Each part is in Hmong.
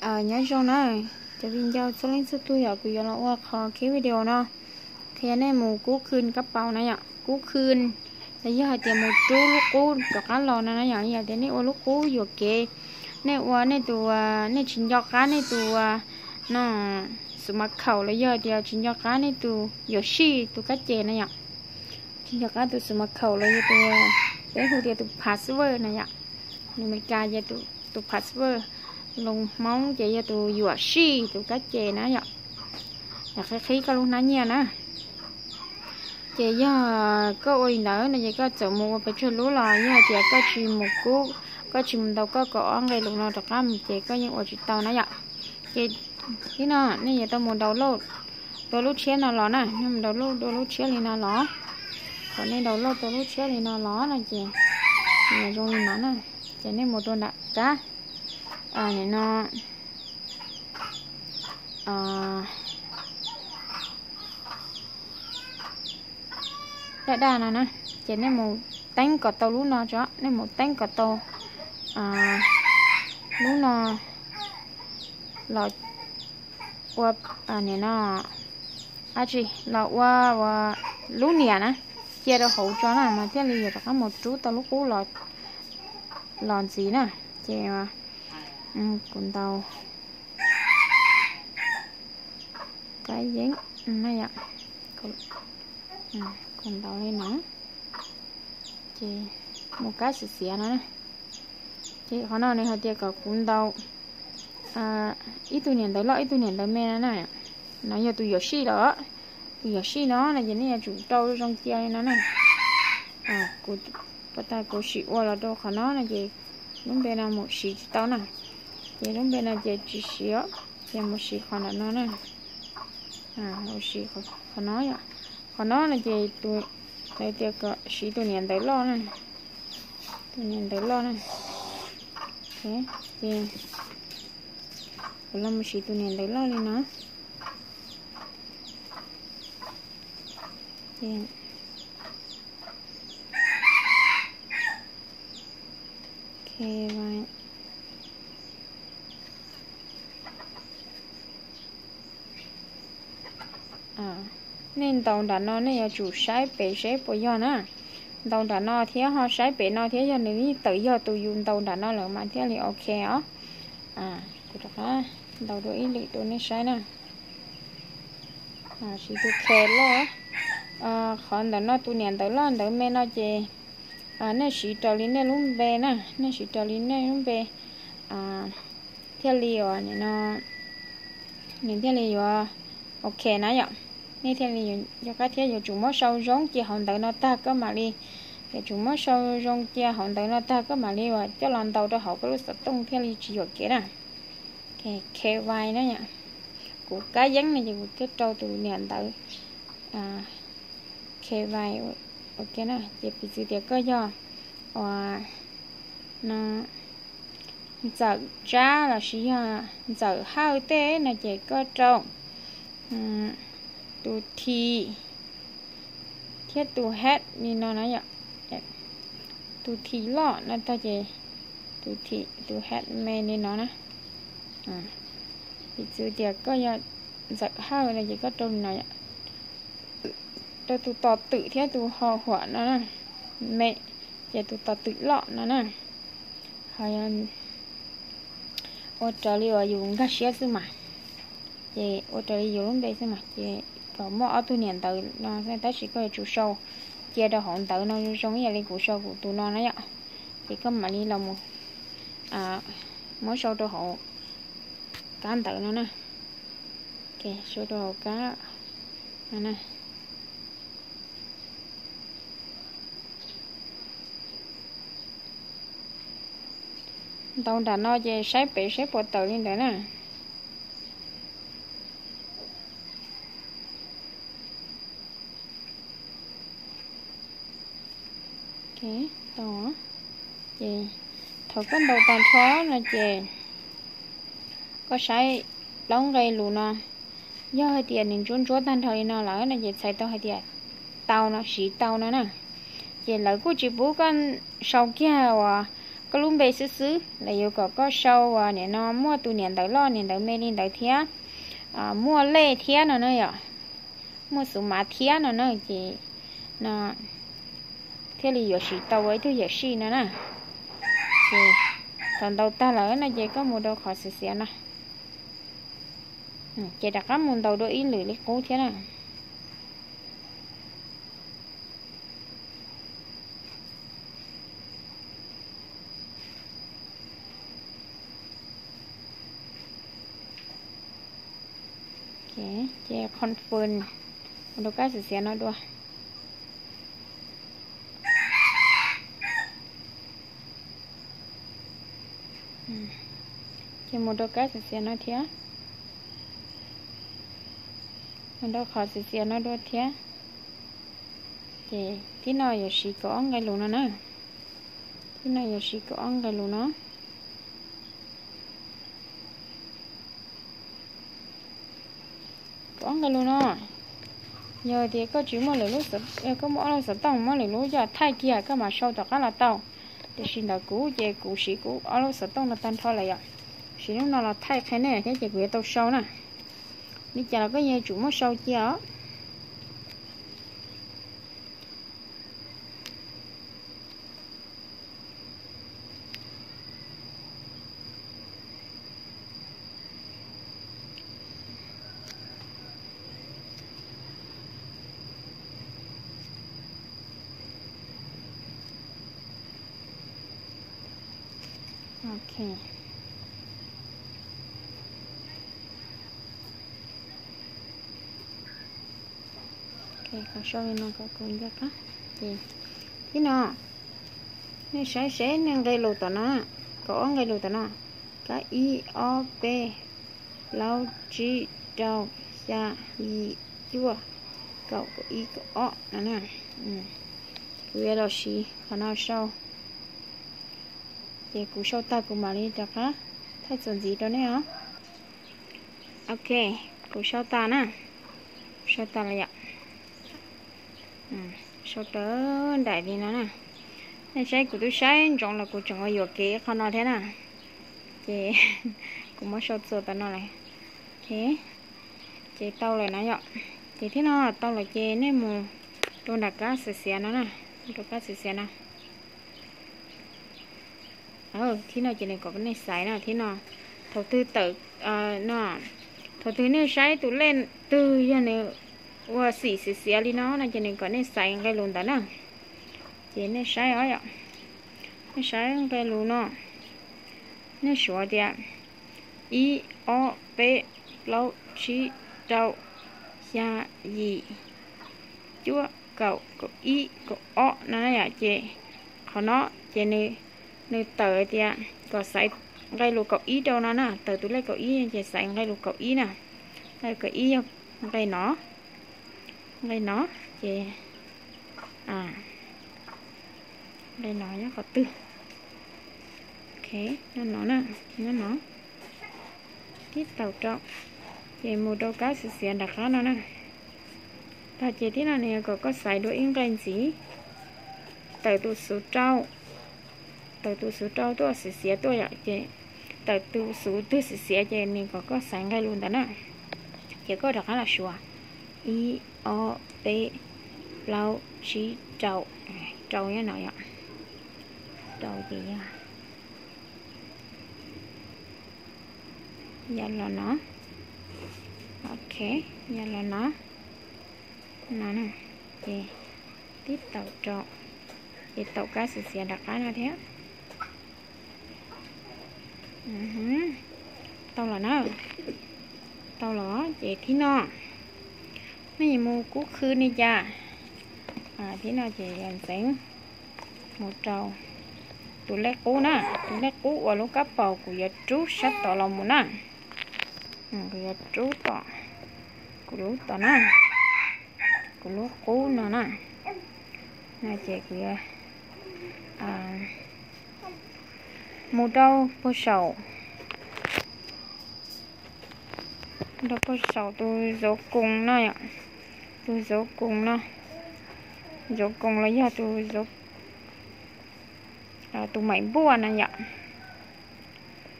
Nyob zoo na, cov viv ncaus txhua leej txhua tus, yog kuv yuav los ua qhov clip video no qhia nej mus kub khw kab paus na yom, kub khw los yog hais tias mus rub lub qub rov qab los no na yom. Yog tias nej ua lub qub yuam kev, nej ua nej tus, nej tsis nco qab nej tus no, xus mas khaum los yog tias tsis nco qab nej tus yuam sij tus kab ces na yom, tsis nco qab tus xus mas khaum los yog tus, peb hu tias tus password na yom, lus Amelikas ces tus password, lus Hmoob ces yog tus yuam sij tus kab ces na yom, yog qhib qhib koj lub hnab nyiaj na. Ces yog koj ua li ntawd no ces koj txawm mus ua pes tsawg lub los yog tias koj tsis mus kub, koj tsis mus ntaus koj kaum ob nqe lus no rov qab mus ces koj yeej ua tsis tau na yom. Ces ib no nej yuav tau mus download dua lub tshiab no los na, nej mus download dua lub tshiab li no los, thaum nej download dua lub tshiab li no los no ces nws zoo li no na, ces nej mus rau nram kab, nim no daj daj no na, ces nej mus teeb kom tau lub no tso, nej mus teeb kom tau lub no los ua, nim no, dab tsi, los ua, ua lub niam na, cia rau hauv tso na mas thiaj li yuav rov qab mus rub tau lub qub los ntxiv na. Ces kuv ntaus kab yeeb na yom, kuv ntaus li no, ces mus kab xiav xiav no na. Ces qhov no nws hais tias kom kuv ntaus ib tug niam ntawv loj ib tug niam ntawv me no na. No yog tus yuam sij los, tus yuam sij no no ces nej yuav tsum rau zoo cia li no na. Kuv, puas tas kuv sim ua los rau qhov no no ces lub npe no mus siv tsis tau na. Ces lub npe no ces tsis siv os, ces mus siv qhov ntawm no na. Mus siv qhov no yom. Qhov no no ces tus, lawv tias kom siv tus niam ntawv loj na, tus niam ntawv loj na. Ces kuv los mus siv tus niam ntawv loj li no. Nej ntaus nram no nej yuav tsum saib pem seb puas yog na. Ntaus nram no thiab ho saib pem no thiab yog nws yeej tawm yog tus yus ntaus nram no lawm mas thiaj li ok os. Kuv rov qab ntaus dua ib lwm rau nej saib na. Siv tus khe loj, qhov ntawm no tus niam ntawv loj ntawv me no ces nej siv raws li nej lub npe na, nej siv raws li nej lub npe thiaj li uas nim no nws thiaj li yuav ok na yom. Nej thiaj li yuav nco qab thiab yuav tsum muab sau zoo cia hauv ntawv no tag koj mam li, yuav tsum muab sau zoo cia hauv ntawv no tag koj mam li uas coj los ntaus rau hauv koj lub xov tooj thiaj li tsis yuam kev na. Khe vai na yom, kuv kab yeeb no ces kuv thiaj rau tus niam ntawv khe vai ua ke na. Ces piv txwv tias koj yog uas no Ntxawm Tsab lossis yog Ntxawm Hawj tej no ces koj rau tus thi thiab tus het li no na yom. Tus thi loj no tag ces tus thi, tus het me li no na. Piv txwv tias koj yog Ntxawm Hawj no ces koj rau li no yom, rau tus tos twm thiab tus ho huam no na, me, ces tus tos twm loj no na. Ho ua raws li uas yus nkag siab xwb mas, ces ua raws li yus lub npe xwb mas, ces kom muaj ob tug niam ntawv no tab sis koj yuav tsum sau cia rau hauv ntawv no zoo ib yam li kuv sau kuv tus no na yom. Ces koj mam li los mus muab sau rau hauv kab ntawv no na. Sau rau hauv kab no na. Ntaus nram no ces saib pem saib puas tawm li ntawd na. Ces thaum koj ntaus tag nrho no ces koj saib plaub nqe lus no, yog hais tias nws ntsuab ntsuab tag nrho li no lawm no ces txhais tau hais tias tau no, siv tau no na. Ces lawv kuj tsis pub koj sau kiag uas koj lub npe xwb xwb, lawv yuav kom koj sau uas nim no muaj tus niam ntawv loj niam ntawv me li ntawd thiab, muaj lej thiab no na yom, muaj xuv mav thiab no na, ces no thiaj li yuav siv tau ua ib tug yawm sij no na. Ces thaum ntaus tag lawm no ces koj mus rau qhov xiav xiav no, ces rov qab mus ntaus dua ib lwm li qub thiab na. Ces confirm mus rau kab xiav xiav no dua. Ces mus rau kab xiav xiav no thiab, mus rau qhov xiav xiav no dua thiab. Ces thib no yuav siv kaum ob nqe lus no na. Thib no yuav siv kaum ob nqe lus no. Kaum ob nqe lus no, yog tias koj tsis muaj lwm lub, koj muaj ob lub xov tooj muab lwm lub coj thaij kiag koj mam sau tom qab los tau. Tiam sis ntawm kuv ces kuv siv kuv ob lub xov tooj no tag nrho lawm yom. Siv lub no los thaij qhia nej thiab ces kuv yuav tau sau na. Li cas los koj yuav tsum muab sau cia os. Ok. Qhov sau li no kom kuv nco qab. Ces thib no, nej saib seb nej nqe lus tom no, kaum ob nqe lus tom no, kab ib ob peb plaub tsib rau xya yim cuaj kaum kaum ib kaum ob no na. Kuv yuav los siv qhov no sau. Ces kuv sau tag kuv mam li rov qab thaij txuas ntxiv rau nej os. Ok, kuv sau tas na. Sau tas lawm yom. Sau raws nraim li no na. Nej saib kuv twb saib ntsoov los kuv tseem ua yuam kev qhov no thiab na. Ces kuv muab sau txuas tas no lawm. Ok, ces tau lawm na yom. Ces thib no tau lawm ces nej mus rau nram kab xiav xiav no na. Rau kab xiav xiav no. Thib no ces nws kom nej xaiv na, thib no. Thaum twg tawm, no, thaum twg nej saib tus lej twg yog nws ua xim xiav xiav li no no ces nws kom nej xaiv nqe lus ntawd na. Ces nej saib os yom, nej saib nqe lus no, nej suav tias ib ob peb plaub tsib rau xya yim cuaj kaum kaum ib kaum ob no yom. Ces qhov no ces nws tawm tias kom xaiv nqe lus kaum ib rau no na, tawm tus lej kaum ib ces xaiv nqe lus kaum ib na. Nqe kaum ib yog nqe no, nqe no, ces nqe no nyob qhov twg? Ok, nyob no na, nyob no. Tib taus rau, ces mus rau kab xiav xiav nram qab no na. Tag ces tib no nws yuav kom koj xaiv dua ib nqe ntxiv, tawm tus xuv rau, tawm tus xuv rau tuaj xiav xiav tuaj yom. Ces tawm tus xuv twg xiav xiav ces nws kom koj xaiv nqe lus ntawd na. Ces koj rov qab los suav ib ob peb plaub tsib rau, rau nyob no yom. Rau ces yog, yog los no. Ok, yog los no, no na. Ces tib taus rau, ces taus kab xiav xiav nram qab no thiab. Tau los na, tau los ces thib no nej yuav mus kub khw li cas? Thib no ces yog ntxeev mus rau tus lej qub na, tus lej qub uas lub kab paus kuv yuav rub sab tod los mus na. Kuv yuav rub tom kuv lub tom na, kuv lub qub no na. No ces kuv yuav mus rau puag saum, rau puag saum tus zauv koos no yom, tus zauv koos no, zauv koos los yog tus zauv, Tus maim npuaj no yom.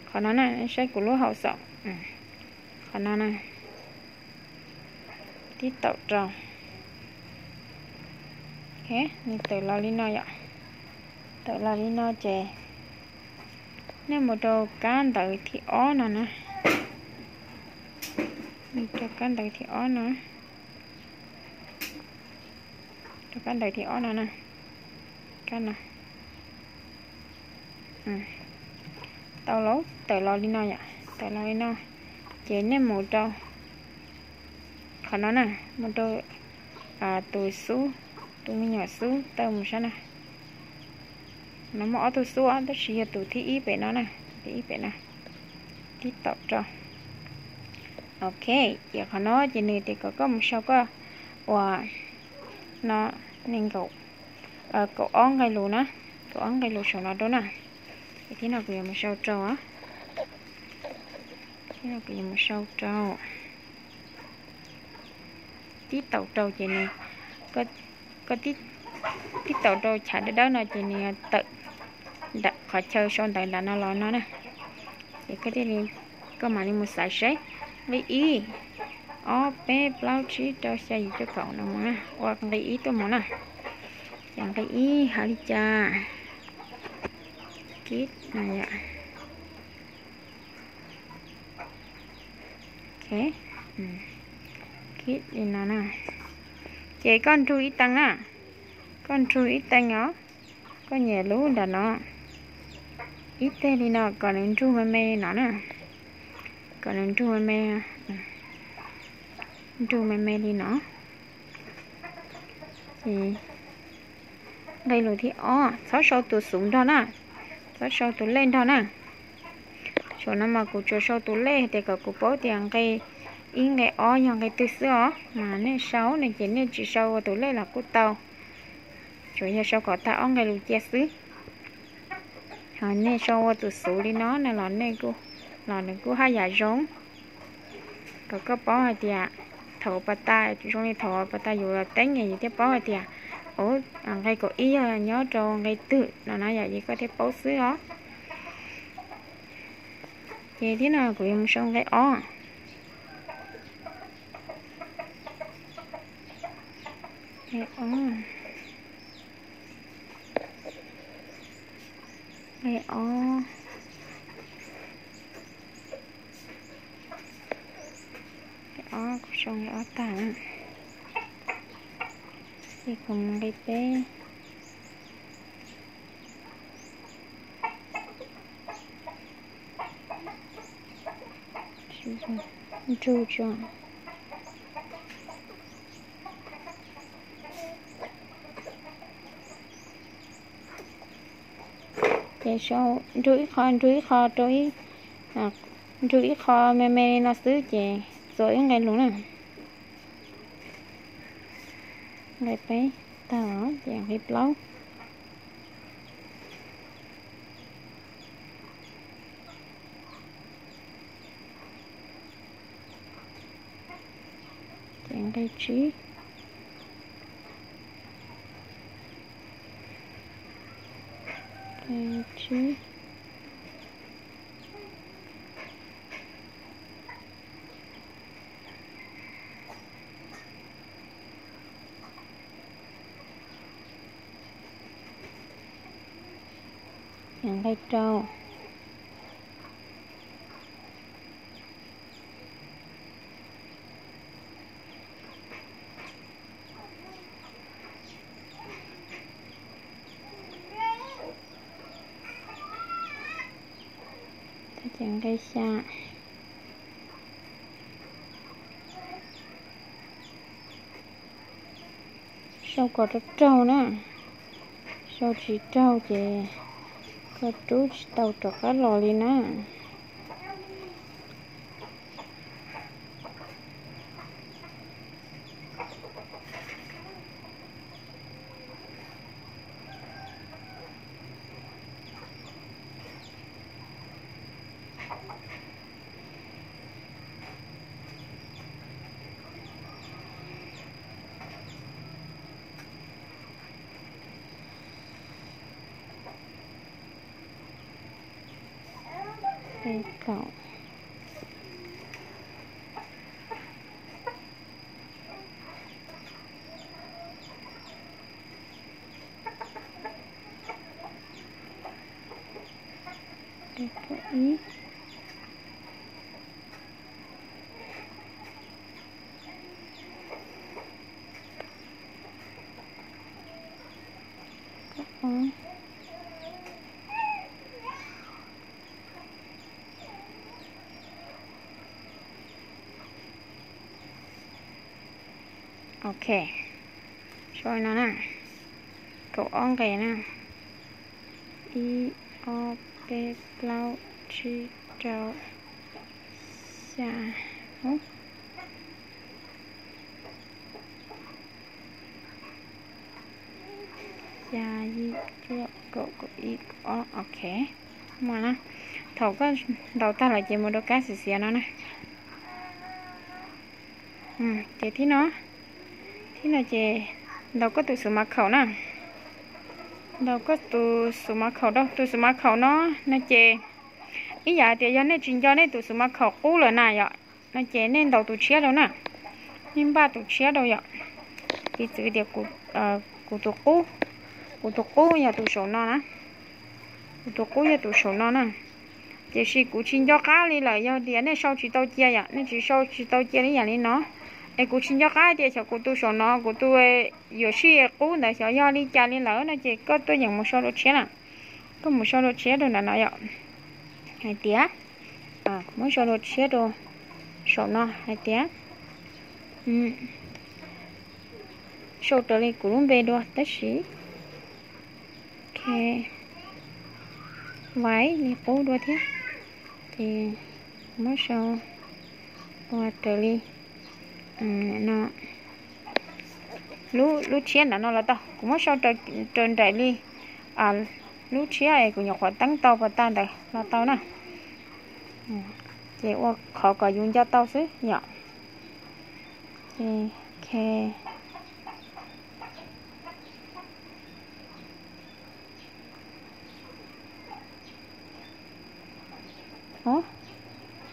Qhov no na, saib kuv lub hau xom. Qhov no na, tib taum rau. Nws tawm los li no yom. Tawm los li no ces nej mus rau kab ntawv thib ob no na. Rau kab ntawv thib ob no. Rau kab ntawv thib ob no na. Kab no. Tau lawm, tawm los li no yom, tawm los li no. Ces nej mus rau qhov no na, mus rau tus xub, tus me nyuam xub taw mus sab na. No muaj ob tug xub tab sis yog tus thib ib pem no na, thib ib pem no. Tib taum rau. Ok, ces qhov no ces nws tias kom koj mus sau koj uas no nees nkaum, kaum ob nqe lus na, kaum ob nqe lus saum no rau na. Ces thiab no kuv yuav mus sau rau, thiab no kuv yuav mus sau rau. Tib taum rau ces nws, koj tib taum rau chav dawb dawb no ces nws tawm qhov chaw sau ntawv nram no los no na. Ces koj thiaj li, koj mam li mus xaiv seb nqe ib, ob, peb, plaub, tsib, rau, xya, yim, cuaj, kaum no mus na, ua nqe ib tuaj mus na. Ces nqe ib hais li cas? Kib no yom. Kib li no na. Ces koj nrug ib tee na, koj nrug ib tee os, koj nyem lub nram no ib teg li no kom nws nrug me me li no na, kom nws nrug me me, nrug me me li no. Nqe lus thib ob, txhob sau tus xuv nrog na, txhob sau tus lej nrog na. Saum no mas kuv tsuas sau tus lej hais tias kom kuv paub tias nqe ib nqe ob yog nqe twg xwb os, mas nej sau no ces nej tsis sau ua tus lej los kuj tau, tsuas yog sau kom tag ob nqe lus cia xwb. Ho nej sau ua tus xuv li no na los nej, los nws kuj haj yam zoo. Kom koj paub hais tias thaum pas tas, zoo li thaum pas tas yus los teeb yus thiaj paub hais tias, ov, nqe kaum ib yog nyob rau nqe twg no na yom, es koj thiaj paub xwb os. Ces thiab no kuv yuav mus sau nqe ob. Nqe ob, nqe ob, nqe ob, kuv sau nqe ob tag na. Ces kuv mus nqe peb. Nrug tso. Ces sau nrug ib qho, nrug ib qho rau ib, nrug ib qho me me li no xwb ces txuas ib nqe lus na. Nqe peb tag ces nqe plaub. Ces nqe tsib, nqe tsib. Ces nqe rau. Ces nqe xya. Sau kom raug raug na, sau tsis raug ces koj rub tsis tau rov qab los li na. Kaum. Kaum ib. Kaum ob. Ok, sau no na. Kaum ob nqe na. Ib, ob, peb, plaub, tsib, rau, xya, xya, yim, cuaj, kaum, kaum ib, kaum ob. Ok, muaj na. Thaum koj ntaus tag lawm ces mus rau kab xiav xiav no na. Ces thib no, thib no ces ntaus koj tus xus mas khaum na. Ntaus koj tus xus mas khaum rau, tus xus mas khaum no, no ces ib yam hais tias yog nej tsis nco nej tus xus mas khaum qub lawm na yom, no ces nej ntaus tus tshiab rau na. Nej npaj tus tshiab rau yom. Piv txwv tias kuv tus qub, kuv tus qub yog tus saum no na. Kuv tus qub yog tus saum no na. Tiam sis kuv tsis nco qab li lawm, yog tias nej sau tsis tau cia yom, nej tsis sau tsis tau cia li yam li no, es kuv tsis nco qab tias xyov kuv tus saum no, kuv tus yuam sij qub ntawd xyov yog li cas li lawm no ces koj tuaj yeem mus sau dua tshiab na. Koj mus sau dua tshiab rau ntawm no yom. Hais tias, muab sau dua tshiab rau saum no hais tias, sau raws li kuv lub npe dua tab sis, ok, Vais li qub dua thiab. Ces kuv muab sau ua raws li no, lub tshiab ntawm no los tau, kuv muab sau raws nraim li lub tshiab es kuv nyuam qhuav teeb tau pas tag ntawd los tau na. Ces ua qhov kom yus nco tau xwb yom. Ok. Ub,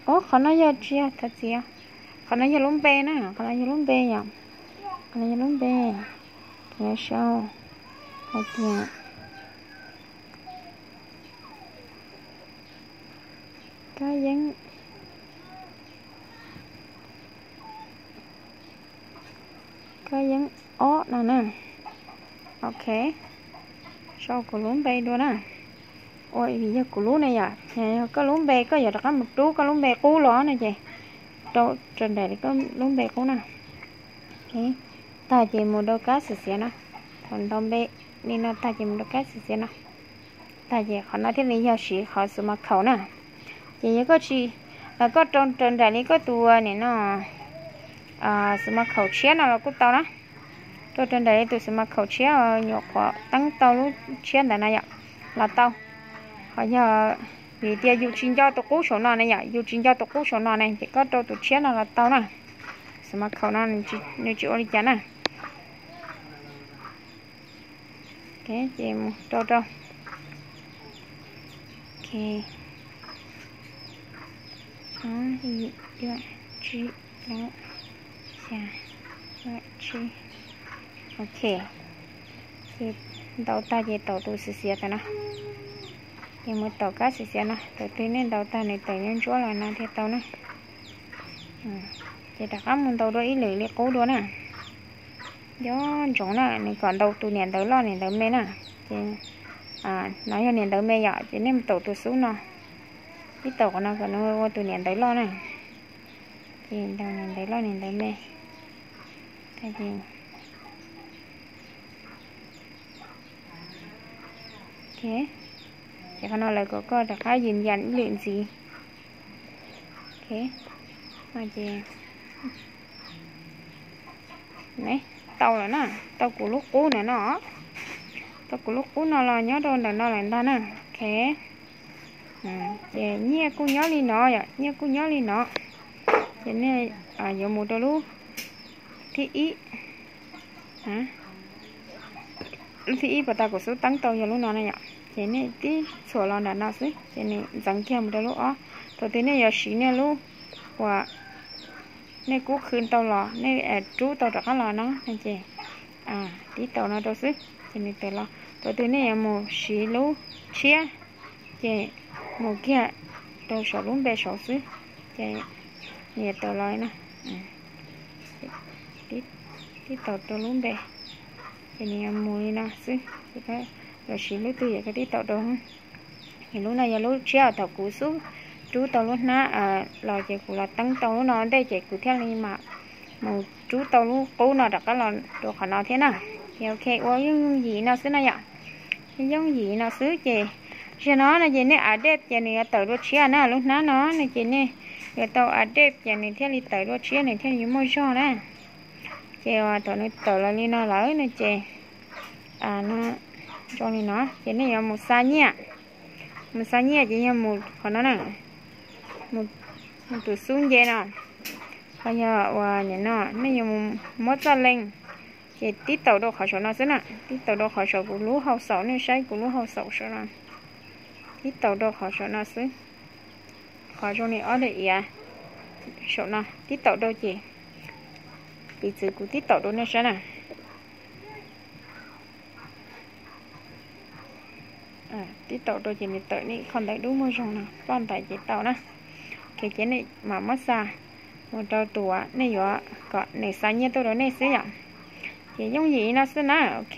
qhov no yog tsis yog thov txim, qhov no yog lub npe na, qhov no yog lub npe yom, qhov no yog lub npe. Kuv yuav sau hais tias Kab Yeeb, Kab Yeeb ob no na. Ok, sau kuv lub npe dua na. Ua yog kuv lub ne yom, yog koj lub npe koj yuav rov qab mus rub koj lub npe qub los no ces rau raws nraim li koj lub npe qub na. Tag ces mus rau kab xiav xiav no, thaum ntaus npe li no tag ces mus rau kab xiav xiav no. Tag ces qhov no thiaj li yog siv qhov xus mas khaum na. Ces yog koj tsis, koj rau raws nraim li koj tus nim no xus mas khaum tshiab no los kuj tau na. Rau raws nraim li tus xus mas khaum tshiab nyuam qhuav teeb tau lub tshiab ntawd na yom, los tau. Qhov yog vim tias yus tsis nco tus qub saum no ne yom, yus tsis nco tus qub saum no ne ces koj rau tus tshiab no los tau na. Xus mas khaum no nws tsis ua li cas na. Ok, ces mus rau rau. Ok, ob, yim, cuaj, tsib, plaub, xya, ob, tsib. Ok, ces ntaus tag ces taus tus xiav xiav tas no. Ces mus taus kab xiav xiav no, thaum twg nej ntaus tag nws tawm ntsuab ntsuab los no thiaj tau na. Ces rov qab mus ntaus dua ib lwm li qub dua na. Nco ntsoov na, nws kom ntaus tus niam ntawv loj niam ntawv me na. Ces no yog niam ntawv me yom, ces nej mus taus tus xub no, ib taus qhov no kom nws ua tus niam ntawv loj na. Ces ntaus niam ntawv loj niam ntawv me. Ok, ces qhov no lawv kom koj rov qab yws yas ib lwm ntxiv. Ok, no ces tau lawm na, tau kuv lub qub ntawm no, tau kuv lub qub no los nyob rau ntawm no lawm ntag na. Ok, ces nyiaj kuj nyob li no yom, nyiaj kuj nyob li no. Ces nej yuav mus rau lub thib ib, lub thib ib pas tas kuv xub teeb tau yog lub no na yom. Ces nej tib txhuam los nram no xwb ces nws ntxeev kiag mus rau lub ob. Thaum twg nej yuav siv nej lub uas nej kub khw tau los nej rub tau rov qab los no ces tib taus no rau xwb ces nws tawm los. Thaum twg nej yuav mus siv lub tshiab ces mus kiag rau saum lub npe saud xwb ces nws yuav tawm los no. Tib taus rau lub npe ces nws yuav mus li no xwb. Yuav siv lub twg yog koj tib taus rau. Lub no yog lub tshiab thaum kuv xub rub tau lub hnab los ces kuv los teeb tau lub no ntej ces kuv thiaj li mam mus rub tau lub qub no rov qab los rau qhov no thiab na. Ces ok, ua yooj yooj yim no xwb no yom. Yooj yim no xwb ces zaum no no ces nej update ces nws yuav tawm dua tshiab na, lub hnab no no ces nej yuav tau update ces nws thiaj li tawm dua tshiab, nws thiaj li yuav muaj zog na. Ces thaum nws tawm los li no lawm no ces zoo li no ces nej yuav mus xa nyiaj. Mus xa nyiaj ces yog mus qhov no na, mus tus xub nce no, ho yog uas nim no nej yuav mus muab txoj leej ces tib taus rau qhov saum no xwb na, tib taus rau qhov saum kuv lub hau xaum, nej saib kuv lub hau xaum saum no, tib taus rau qhov saum no xwb. Qhov zoo li ob daim iav saum no tib taus rau ces, piv txwv kuv tib taus rau nej saib na. Tib taus rau ces nws tawm ib qho ntawv dub muaj zog no ploj ntais ces tau na. Ok, ces nej mam muab xa mus rau tus uas nej yuav kom nws xa nyiaj tuaj rau nej xwb yom. Ces yooj yim li no xwb na, ok.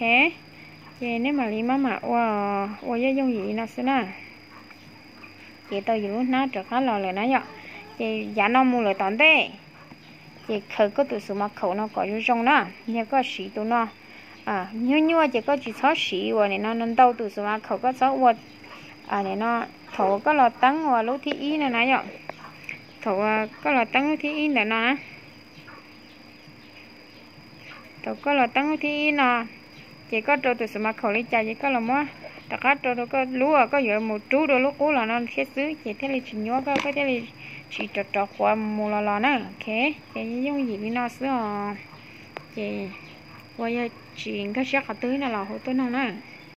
Ces nej mam li maj mam ua, ua yooj yooj yim li no xwb na. Ces tau yus lub hnab rov qab los lawm na yom. Ces yav no mus lawm tom ntej, ces khaws koj tus xus mas khaum no kom zoo zoo na. Yog koj siv tus no nyuaj nyuaj ces koj tsis txhob siv uas nim no ntau tus xus mas khaum, koj txhob ua nim no thaum uas koj los teeb uas lub thib ib no na yom. Thaum uas koj los teeb lub thib ib ntawm no na, thaum koj los teeb lub thib ib no, ces koj rau tus xus mas khaum li cas ces koj los muab rov qab rau rau koj lub uas koj yuav mus rub rau lub qub los no thiab xwb ces thiaj li tsis nyuaj koj, koj thiaj li tsis rov rov quav mus los los na. Ok, ces yooj yim li no xwb os. Ces ua yog tsis nkag siab qhov twg no los hu tuaj noog na.